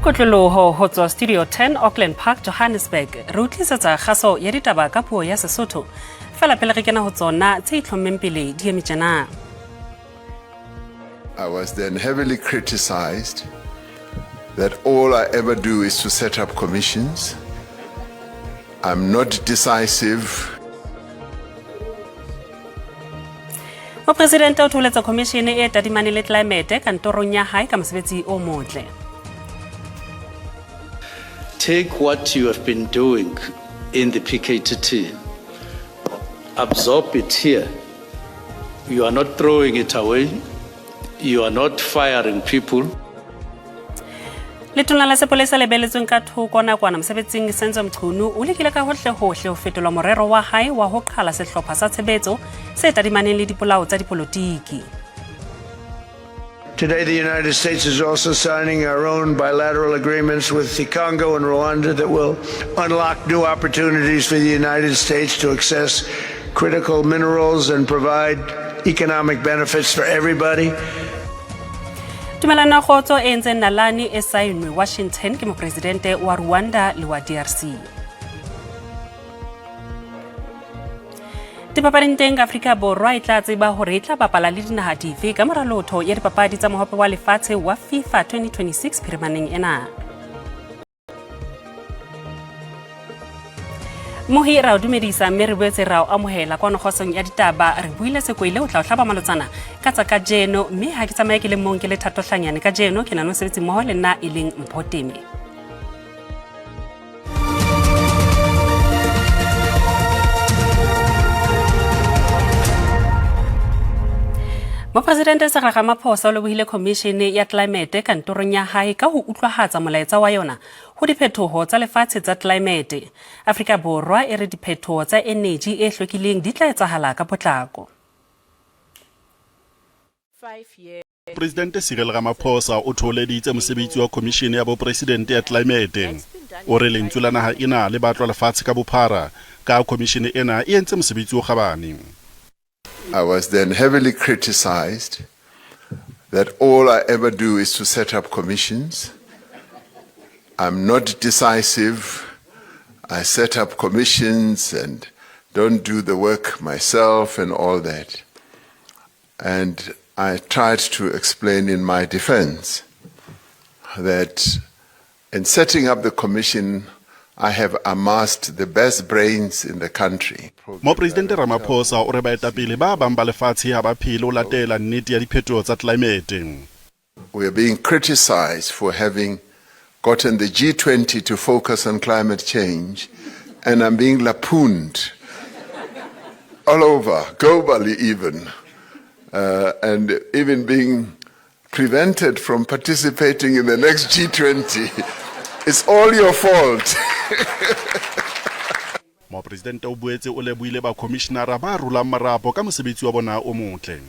kotloloho ho tswa Studio 10 Auckland Park, Johannesburg, re utlisetsa kgaso ya ditaba ka puo ya Sesotho. Fela pele re kena ho tsona tse itlhommeng pele di eme tjena. I was then heavily criticized that all I ever do is to set up commissions. I'm not decisive. Mopresidente o thoholetsa khomishene e tadimane le tlelaemete kantorong ya hae ka mosebetsi o motle. Take what you have been doing in the PKTT, absorb it here. You are not throwing it away. You are not firing people. Letona la sepolesa le beletsweng ka thoko nakwana mosebetsing Senzo Mchunu o lekile ka hohle-hohle ho fetola morero wa hae wa ho qhala sehlopha sa tshebetso se tadimaneng le dipolao tsa dipolotiki. Today, the United States is also signing our own bilateral agreements with the Congo and Rwanda that will unlock new opportunities for the United States to access critical minerals and provide economic benefits for everybody. Tumelano ya kgotso e entseng nalane e saenwe Washington ke mopresidente wa Rwanda le wa DRC. Dipapading teng, Afrika Borwa e tla tseba hore e tla bapala le dinaha dife ka mora lotho ya dipapadi tsa mohope wa lefatshe wa FIFA 2026 phirimaneng ena. Mohi ra o dumedisa mme re boetse ra o amohela kwano kgosong ya ditaba. Re buile sekoile o tla o hlaba malotsana ka tsa kajeno, mme ha ke tsamaye ke le mong, ke le Thato Hlanyane. Kajeno ke na le mosebetsi mmoho le nna e leng Mpho Teme. Mopresidente Cyril Ramaphosa o lebohile khomishene ya tlelaemete kantorong ya hae ka ho utlwahatsa molaetsa wa yona ho diphetoho tsa lefatshe tsa tlelaemete. Afrika Borwa e re diphetoho tsa eneji e hlwekileng di tla etsahala ka potlako. Presidente Cyril Ramaphosa o thoholeditse mosebetsi wa Khomishene ya Bopresidente ya Tlelaemete. O re lentswe la naha ena le batlwa lefatshe ka bophara ka khomishene ena e entse mosebetsi o kgabane. I was then heavily criticized that all I ever do is to set up commissions. I'm not decisive. I set up commissions and don't do the work myself and all that. And I tried to explain in my defense that in setting up the commission, I have amassed the best brains in the country. Mopresidente Ramaphosa o re baetapele ba bang ba lefatshe ha ba phele ho latela nnete ya diphetoho tsa tlelaemete. We are being criticized for having gotten the G20 to focus on climate change, and I'm being lampooned all over, globally even, and even being prevented from participating in the next G20. It's all your fault. Mopresidente o boetse o lebohile bakhomishenara ba rolang marapo ka mosebetsi wa bona o motle.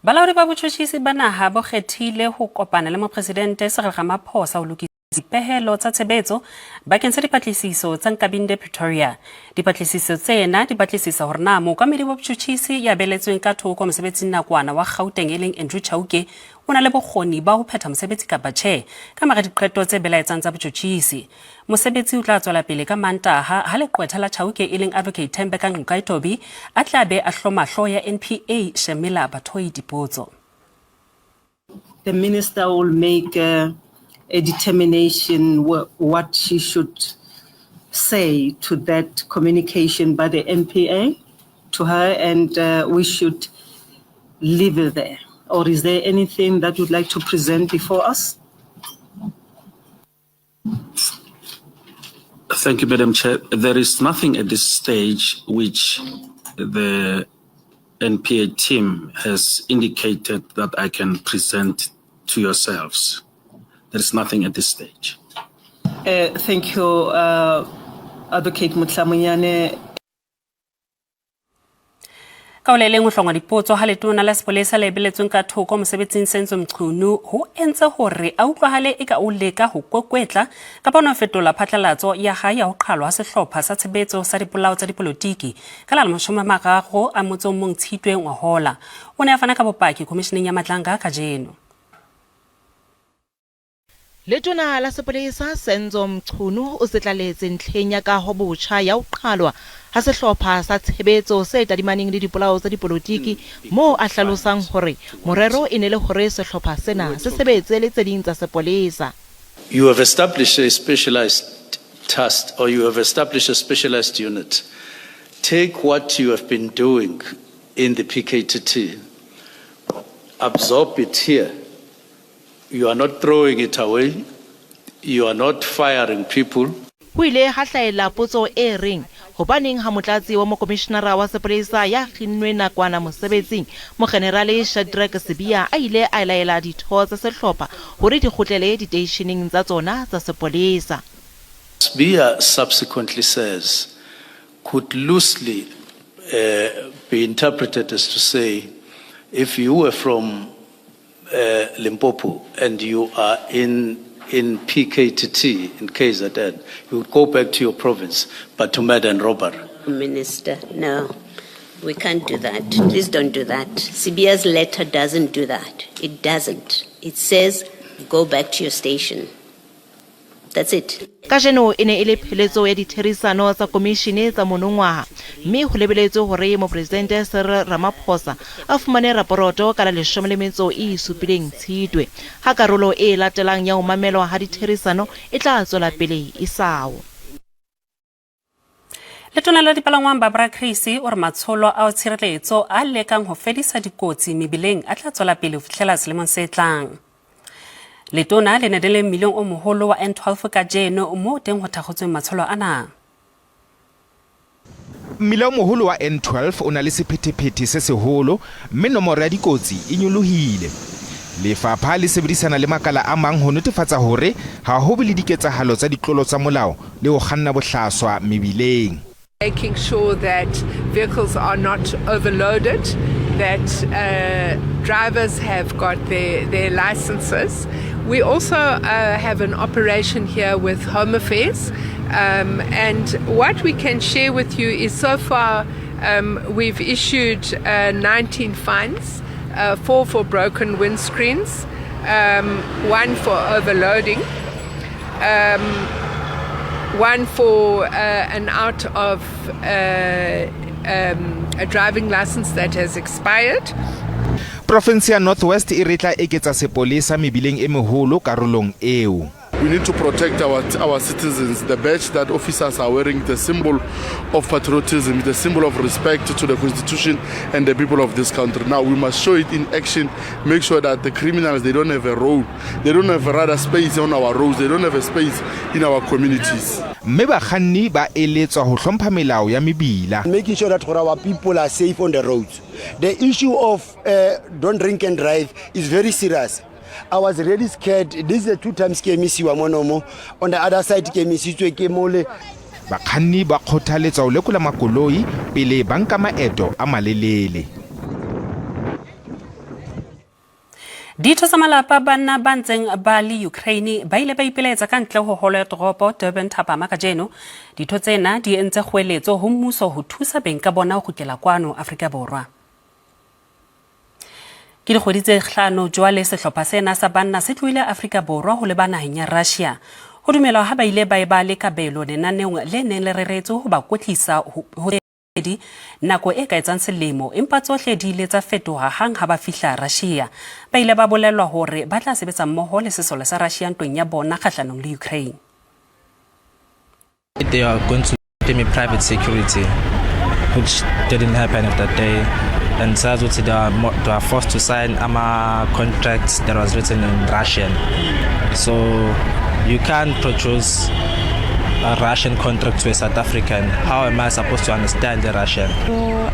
Balaodi ba botjhotjhisi ba naha bo kgethile ho kopana le Mopresidente Cyril Ramaphosa ho lokisa dipehelo tsa tshebetso bakeng sa dipatlisiso tsa Nkabinde Pretoria. Dipatlisiso tsena di batlisisa hore na mookamedi wa botjhotjhisi ya beletsweng ka thoko mosebetsing nakwana wa Gauteng e leng Andrew Chauke o na le bokgoni ba ho phetha mosebetsi kapa tjhe ka mara diqeto tse belaetsang tsa botjhotjhisi. Mosebetsi o tla tswela pele ka Mantaha ha leqwetha la Chauke e leng Advocate Thembeka Ngcukaitobi a tla be a hloma hlooho ya NPA Shamila Batohi dipotso. The minister will make a determination what she should say to that communication by the NPA to her, and we should leave it there. Or is there anything that you'd like to present before us? Thank you, Madam Chair. There is nothing at this stage which the NPA team has indicated that I can present to yourselves. There is nothing at this stage. Thank you, Advocate Motlamunyane. Ka ho le leng ho hlongwa dipotso ha letona la sepolesa le beletsweng ka thoko mosebetsing Senzo Mchunu ho entse hore a utlwahale e ka o leka ho kwekwetla kapa ho fetola phatlalatso ya hae ya ho qhalwa ha sehlopha sa tshebetso sa dipolao tsa dipolotiki ka la 31 Tshitwe ngwahola. O ne a fana ka bopaki khomisheneng ya Madlanga kajeno. Letona la Sepolesa Senzo Mchunu o setlaletse ntlheng ya kaho botjha ya ho qhalwa ha sehlopha sa tshebetso se tadimaneng le dipolao tsa dipolotiki moo a hlalosang hore morero e ne le hore sehlopha sena se sebetse le tse ding tsa sepolesa. You have established a specialized task or you have established a specialized unit. Take what you have been doing in the PKTT, absorb it here. You are not throwing it away. You are not firing people. Ho ile ha hlahella potso e reng, Hobaneng ha motlatsi wa mokomishenara wa sepolesa ya kginnwe nakwana mosebetsing, Mokgenerale Shadrack Sibiya a ile a laela ditho tsa sehlopha hore di kgutlele diteisheneng tsa tsona tsa sepolesa? Sibiya subsequently says could loosely be interpreted as to say if you were from Limpopo and you are in in PKTT in KZN, you would go back to your province, but to murder and robbery. Minister, no, we can't do that. Please don't do that. Sibiya's letter doesn't do that. It doesn't. It says go back to your station. That's it. Kajeno e ne e le pheletso ya ditherisano tsa komishene tsa monongwaha mme ho lebeletswe hore Mopresidente Cyril Ramaphosa a fumane raporoto ka la 17 Tshitwe, ha karolo e latelang ya ho mamelwa ha ditherisano e tla tswela pele isao. Letona la dipalangwang Barbara Creecy o re matsholo a tshireletso a lekang ho fedisa dikotsi mebileng a tla tswela pele ho fihlela selemong se tlang. Letona le ne le le mmileng o moholo wa N12 kajeno moo teng ho thakgotsweng matsholo ana. Mmila o moholo wa N12 o na le sephethephethe se seholo mme nomoro ya dikotsi e nyolohile. Lefapha le sebedisana le makala a mang ho netefatsa hore ha ho be le diketsahalo tsa ditlolo tsa molao le ho kganna bohlaswa mebileng. Making sure that vehicles are not overloaded, that drivers have got their licenses. We also have an operation here with Home Affairs, and what we can share with you is so far we've issued 19 fines, 4 for broken windscreens, 1 for overloading, 1 for an out of a driving license that has expired. Province ya North West e re tla eketsa sepolesa mebileng e meholo karolong eo. We need to protect our citizens. The badge that officers are wearing, the symbol of patriotism, the symbol of respect to the Constitution and the people of this country. Now we must show it in action, make sure that the criminals, they don't have a role, they don't have a rather space on our roads, they don't have a space in our communities. Mme bakganni ba eletswa ho hlompha melao ya mebila. Making sure that our people are safe on the roads. The issue of don't drink and drive is very serious. I was really scared. This is a 2 times ke emisiwa monomo. On the other side ke emisitswe ke mole. Bakganni ba kgothaletswa ho lekola makoloi pele ba nka maeto a malelele. Ditho tsa malapa banna ba ntseng ba le Ukraine ba ile ba ipelaetsa ka ntle ho holo ya toropo Durban thapama kajeno. Ditho tsena di entse kgoeletso ho mmuso ho thusa beng ka bona ho kgutlela kwano Afrika Borwa. Ke dikgwedi tse 5 jwale sehlopha sena sa banna se tlohile Afrika Borwa ho leba naheng ya Russia. Ho dumelwa ha ba ile ba eba le kabelo lenaneong le neng le reretswe ho ba kwetlisa ho nako e ka etsang selemo, empa tsohle di ile tsa fetoha hang ha ba fihla Russia. Ba ile ba bolellwa hore ba tla sebetsa mmoho le sesole sa Russia ntweng ya bona kgahlanong le Ukraine. They are going to give me private security, which didn't happen at that day. And so they are forced to sign AMA contracts that was written in Russian. So you can't produce a Russian contract to a South African. How am I supposed to understand the Russian?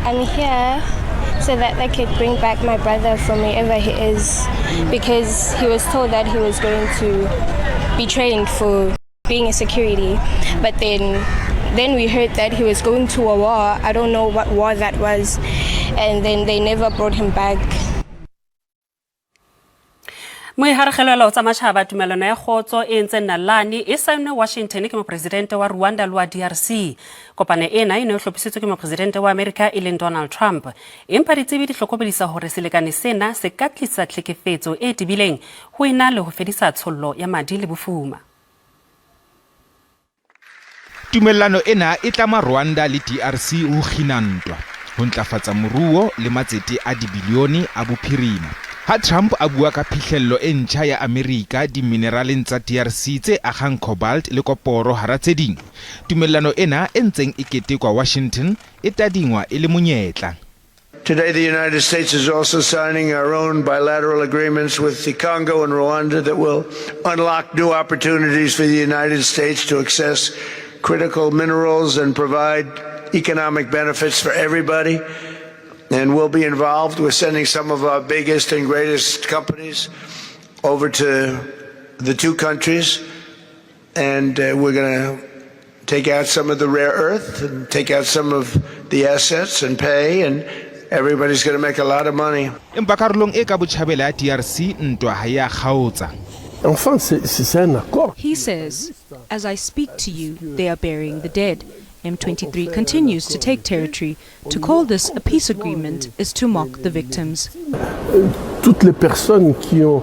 I'm here so that they could bring back my brother from wherever he is, because he was told that he was going to be trained for being a security, but then we heard that he was going to a war. I don't know what war that was, and then they never brought him back. Moiharagelelo tsa matjhaba tumellano ya kgotso e entseng nalane e saennwe Washington ke mopresidente wa Rwanda le wa DRC. Kopano ena e ne e hlophisitswe ke mopresidente wa Amerika e leng Donald Trump. Empa ditsebi di hlokomedisa hore selekane sena se ka tlisa tlhekefetso e tebileng ho ena le ho fedisa tshollo ya madi le bofuma. Tumellano ena e tlama Rwanda le DRC ho kgina ntwa, ho ntlafatsa moruo le matsete a dibilione a bophirima. Ha Trump a bua ka phihlello e ntjha ya Amerika dimineraleng tsa DRC tse akgang cobalt le koporo hara tse ding, tumellano ena e ntseng e ketekwa Washington e tadingwa e le monyetla. Today, the United States is also signing our own bilateral agreements with the Congo and Rwanda that will unlock new opportunities for the United States to access critical minerals and provide economic benefits for everybody. And we'll be involved with sending some of our biggest and greatest companies over to the two countries. And we're going to take out some of the rare earth and take out some of the assets and pay, and everybody's going to make a lot of money. Empa karolong e ka botjhabela ya DRC ntwa ha e a kgaotsa. Enfin, c'est un accord. He says, as I speak to you, they are burying the dead. M23 continues to take territory. To call this a peace agreement is to mock the victims. Toutes les personnes qui ont,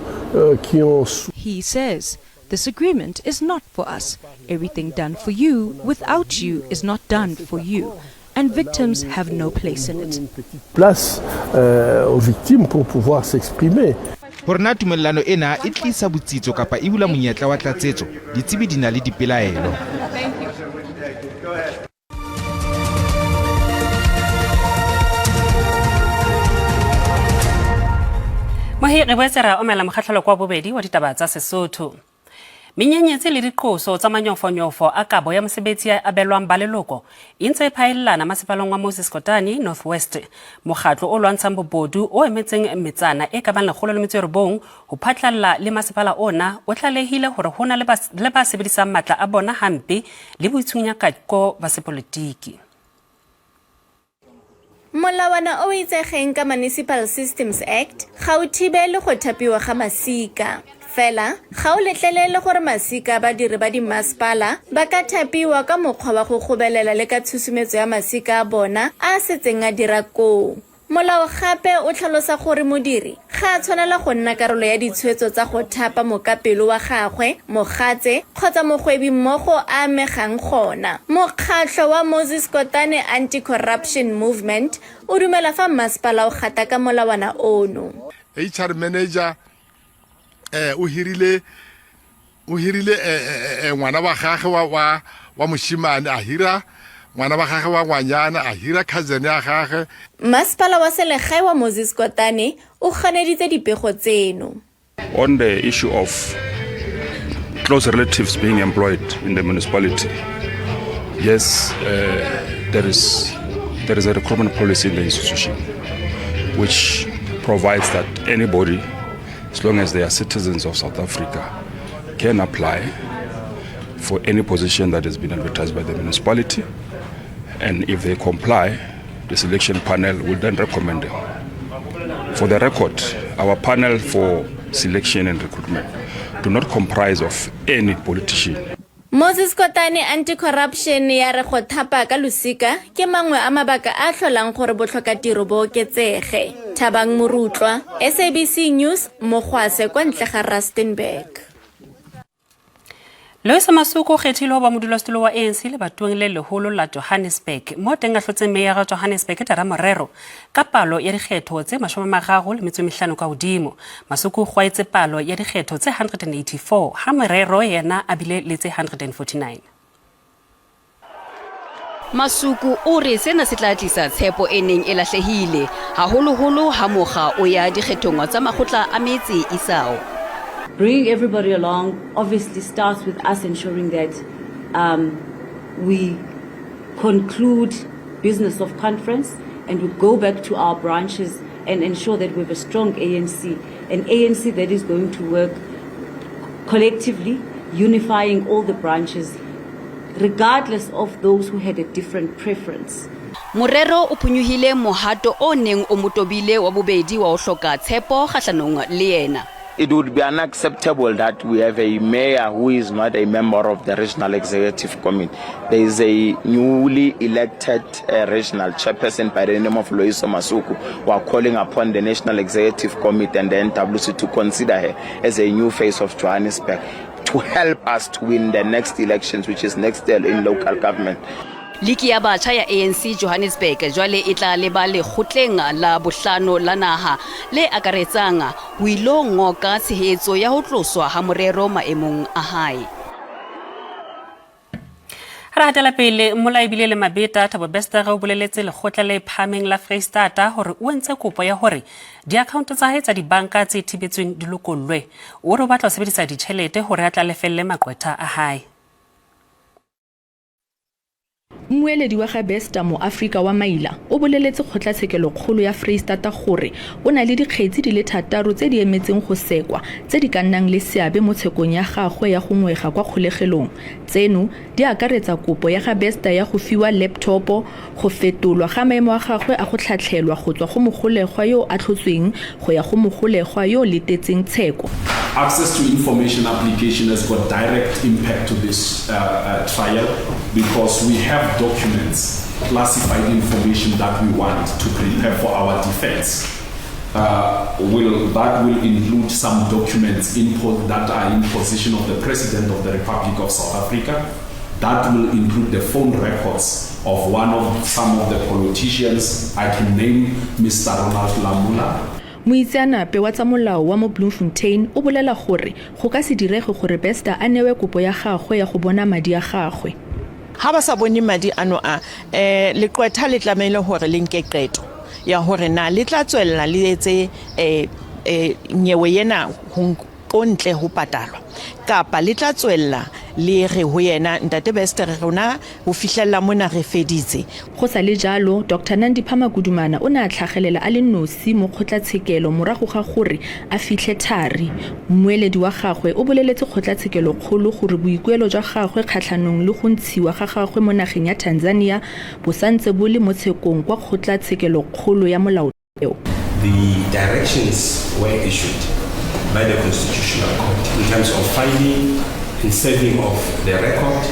qui ont He says, this agreement is not for us. Everything done for you without you is not done for you. And victims have no place in it. Place aux victimes pour pouvoir s'exprimer. Hore na tumellano ena e tlisa botsitso kapa e bula monyetla wa tlatsetso, ditsebi di na le dipelaelo. Mohi re boetse ra omela mokgahlelo kwa bobedi wa ditaba tsa Sesotho. Menyenyetsi le diqoso tsa manyofonyofo a kabo ya mosebetsi ya abelwang ba leloko e ntse e phaellana masepaleng wa Moses Kotane North West. Mokgatlo o lwantshang bobodu o emetseng metsana e ka bang 109 ho phatlalla le masepala ona o tlalehile hore ho na le ba sebedisang matla a bona hampe le boitshunyakako ba sepolotiki. Molawana o itsegeng ka Municipal Systems Act ga o thibele go thapiwa ga masika. Fela ga o letlelele gore masika a badiri ba dimasepala ba ka thapiwa ka mokgwa wa go gobelela le ka tshusumetso ya masika a bona a a setseng a dira koo. Molao gape o tlhalosa gore modiri ga a tshwanela go nna karolo ya ditshwetso tsa go thapa mokapelo wa gagwe, mogatse kgotsa mogwebi mmogo a amegang gona. Mokgatlho wa Moses Kotane Anti-Corruption Movement o dumela fa mmasepala o gataka molawana ono. HR manager o hirile ngwana wa gagwe wa moshimane, a hira ngwana wa gagwe wa ngwanyana, a hira cousin ya gagwe. Masepala wa selegae wa Moses Kotane o ganeditse dipego tseno. On the issue of close relatives being employed in the municipality, yes, there is a recruitment policy in the institution which provides that anybody, as long as they are citizens of South Africa, can apply for any position that has been advertised by the municipality, and if they comply, the selection panel will then recommend them. For the record, our panel for selection and recruitment do not comprise of any politician. Moses Kotane Anti-Corruption ya re go thapa ka losika ke mangwe a mabaka a tlholang gore botlhokatiro bo oketsege. Thabang Morutlwa, SABC News, Mogwase kwa ntle ga Rustenburg. Lois Masuku o kgethilwe ho ba modulasetulo wa ANC lebatoweng le leholo la Johannesburg, mo teng a hlotseng meyara Johannesburg Dara Morero ka palo ya dikgetho tse 35 ka hodimo. Masuku o kgwaetse palo ya dikgetho tse 184 ha Morero yena a bile le tse 149. Masuku o re sena se tla tlisa tshepo e neng e lahlehile haholoholo ha mokga o ya dikgethong tsa makgotla a metse isao. Bringing everybody along obviously starts with us ensuring that we conclude business of conference and we go back to our branches and ensure that we have a strong ANC, an ANC that is going to work collectively, unifying all the branches, regardless of those who had a different preference. Morero o phonyohile mohato o neng o motobile wa bobedi wa ho hloka tshepo kgahlanong le yena. It would be unacceptable that we have a mayor who is not a member of the Regional Executive Committee. There is a newly elected regional chairperson by the name of Loiso Masuku. We are calling upon the National Executive Committee and the NWC to consider her as a new face of Johannesburg to help us to win the next elections, which is next year in local government. Liki ya batjha ya ANC Johannesburg jwale e tla leba lekgotleng la bohlano la naha le akaretsang ho ilo ngoka tshehetso ya ho tloswa ha Morero maemong a hae. Re hatela pele mola ebile le mabeta Thabo Bester o boleletse lekgotla le phahameng la Freistata hore o entse kopo ya hore diakhaonto tsa hae tsa dibanka tse thibetsweng di lokollwe. O re o batla ho sebedisa ditjhelete hore a tla lefelle maqwetha a hae. Mmueledi wa ga Bester Moaforika wa Maila o boleletse Kgotlatshekelokgolo ya Freistata gore o na le dikgetsi di le thataro tse di emetseng go sekwa tse di ka nnang le seabe mo tshekong ya gagwe ya go ngwega kwa kgolegelong. Tseno di akaretsa kopo ya ga Bester ya go fiwa leptopo, go fetolwa ga maemo a gagwe a go tlhatlhelwa go tswa go mogolegwa yo o atlhotsweng go ya go mogolegwa yo o letetseng tsheko. Access to information application has got direct impact to this trial because we have documents, classified information that we want to prepare for our defense. Will, that will include some documents in that are in possession of the President of the Republic of South Africa. That will include the phone records of one of some of the politicians. I can name Mr. Ronald Lamola. Moitseanape wa tsa molao wa mo Bloemfontein o bolela gore go ka se direge gore Bester a newe kopo ya gagwe ya go bona madi a gagwe. Ha ba sa bone madi ano a, um leqwetha le tlamehile hore le nke qeto ya hore na le tla tswella le etse um nyewe ena ho ko ntle ho patalwa kapa le tla tswella le re ho yena, Ntate Bester, rona ho fihlella mona re feditse. Go sa le jalo, Doctor Nandipha Magudumana o ne a tlhagelela a le nosi mo kgotlatshekelo morago ga gore a fitlhe thari. Mmueledi wa gagwe o boleletse kgotlatshekelokgolo gore boikuelo jwa gagwe kgatlhanong le go ntshiwa ga gagwe mo nageng ya Tanzania bo santse bo le mo tshekong kwa kgotlatshekelokgolo ya molaotheo. The directions were issued by the Constitutional Court in terms of filing and serving of the record,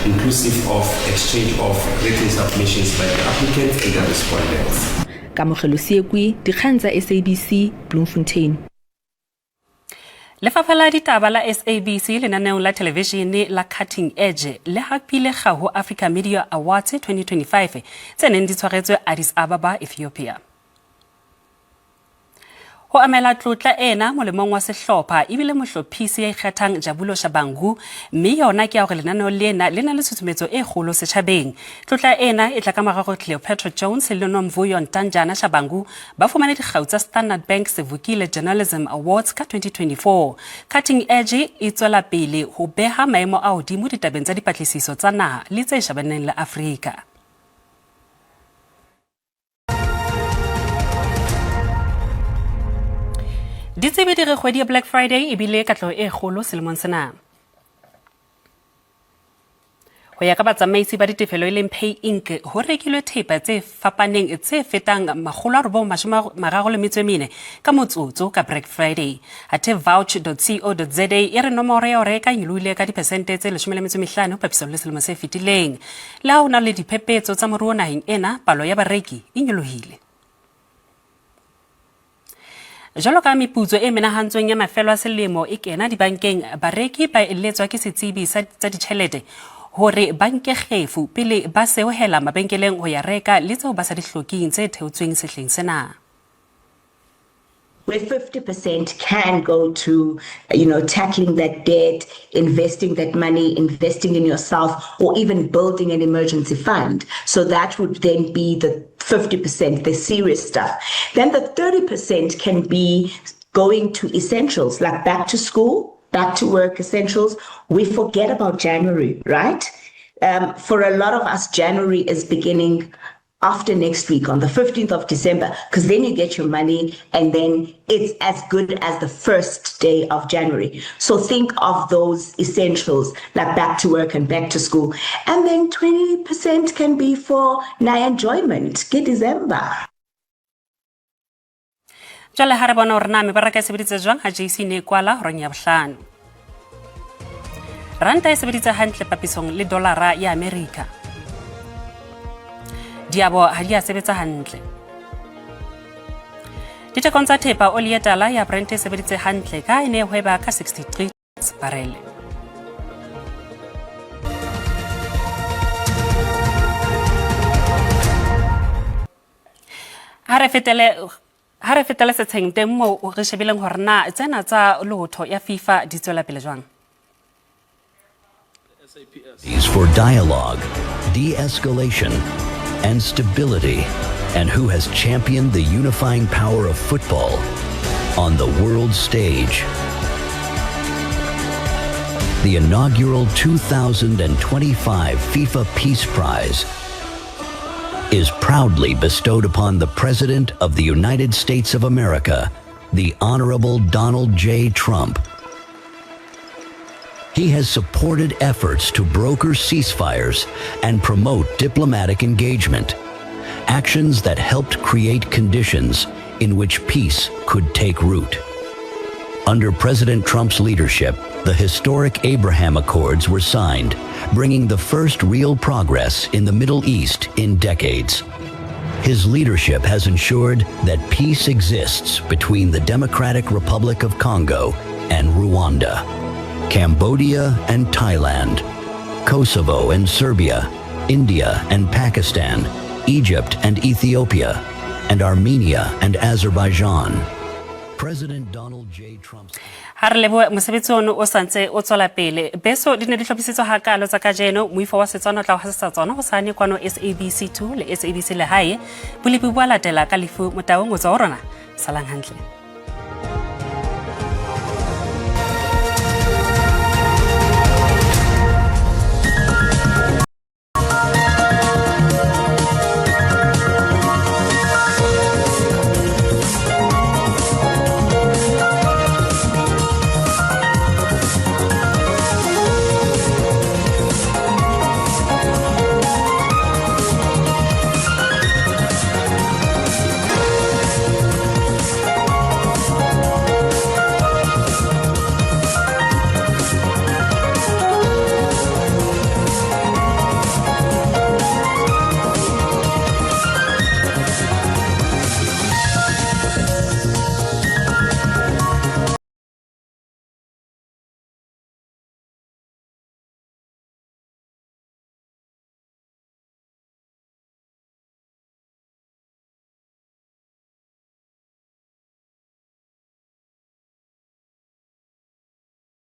inclusive of exchange of written submissions by the applicant and the respondents. Kamogelo Seekwi, Dikgang tsa SABC, Bloemfontein. Lefapha la ditaba la SABC lenaneong la televishene la Cutting Edge le hapile kgau Africa Media Awards 2025 tse neng di tshwaretswe Addis Ababa, Ethiopia. Ho amela tlotla ena molemong wa sehlopha ebile mohlophisi ya ikgethang Jabulo Shabangu mme yona ke ya hore lenaneo lena le na le tshusumetso e kgolo setjhabeng. Tlotla ena e tla ka mora hore Cleopatra Jones le Nomvuyo Ntanjana Shabangu ba fumane dikgau tsa Standard Bank Sevukile Journalism Awards ka 2024. Cutting Edge e tswela pele ho beha maemo a hodimo ditabeng tsa dipatlisiso tsa naha le tse shebaneng le Afrika. Ditsebi di re kgwedi ya Black Friday e bile katleho e kgolo selemong sena. Ho ya ka batsamaisi ba ditefelo e leng Pay Inc, ho rekilwe thepa tse fapaneng tse fetang 934 ka motsotso ka Black Friday. Athe vouch.co.za e re nomoro ya ho reka e nyolohile ka diphesente tse 15 ho papisong le selemo se fetileng. Le ha ho na le diphephetso tsa moruo naheng ena, palo ya bareki e nyolohile. Jwalo ka meputso e menahantsweng ya mafelo a selemo e kena dibankeng, bareki ba eletswa ke setsebi sa tsa ditjhelete hore ba nke kgefu pele ba seohela mabenkeleng ho ya reka le tseo ba sa di hlokeng tse theotsweng sehleng sena. Where 50% can go to, tackling that debt, investing that money, investing in yourself, or even building an emergency fund. So that would then be the 50%, the serious stuff. Then the 30% can be going to essentials like back to school, back to work essentials. We forget about January, right? For a lot of us, January is beginning after next week on the 15th of December, because then you get your money and then it's as good as the first day of January. So think of those essentials like back to work and back to school. And then 20% can be for na enjoyment, get December. Jwale ha re bona hore na mebaraka e sebeditse jwang ha JC ne e kwala horeng ya bohlano. Ranta e sebeditse hantle papisong le dolara ya Amerika. Diabo ha di a sebetsa hantle. Dithekong tsa thepa oli ya tala ya Brent e sebeditse hantle ka e ne e hweba ka 63 barele. Ha re fetele ha re fetele setsheng teng moo re shebileng hore na tsena tsa lotho ya FIFA di tswela pele jwang. For dialogue, de-escalation, and stability, and who has championed the unifying power of football on the world stage. The inaugural 2025 FIFA Peace Prize is proudly bestowed upon the President of the United States of America, the Honorable Donald J. Trump. He has supported efforts to broker ceasefires and promote diplomatic engagement, actions that helped create conditions in which peace could take root. Under President Trump's leadership, the historic Abraham Accords were signed, bringing the first real progress in the Middle East in decades. His leadership has ensured that peace exists between the Democratic Republic of Congo and Rwanda, Cambodia and Thailand, Kosovo and Serbia, India and Pakistan, Egypt and Ethiopia, and Armenia and Azerbaijan. President Donald J. Trump's Ha re lebohe mosebetsi ono o santse o tswela pele. Beso di ne di hlophisitswe hakaalo tsa kajeno. Moifo wa Setswana o tla o hasetsa tsona hosane kwano SABC 2 le SABC Lehae. Bolepi bo a latela ka lefu Motaung o tswa ho rona. Salang hantle.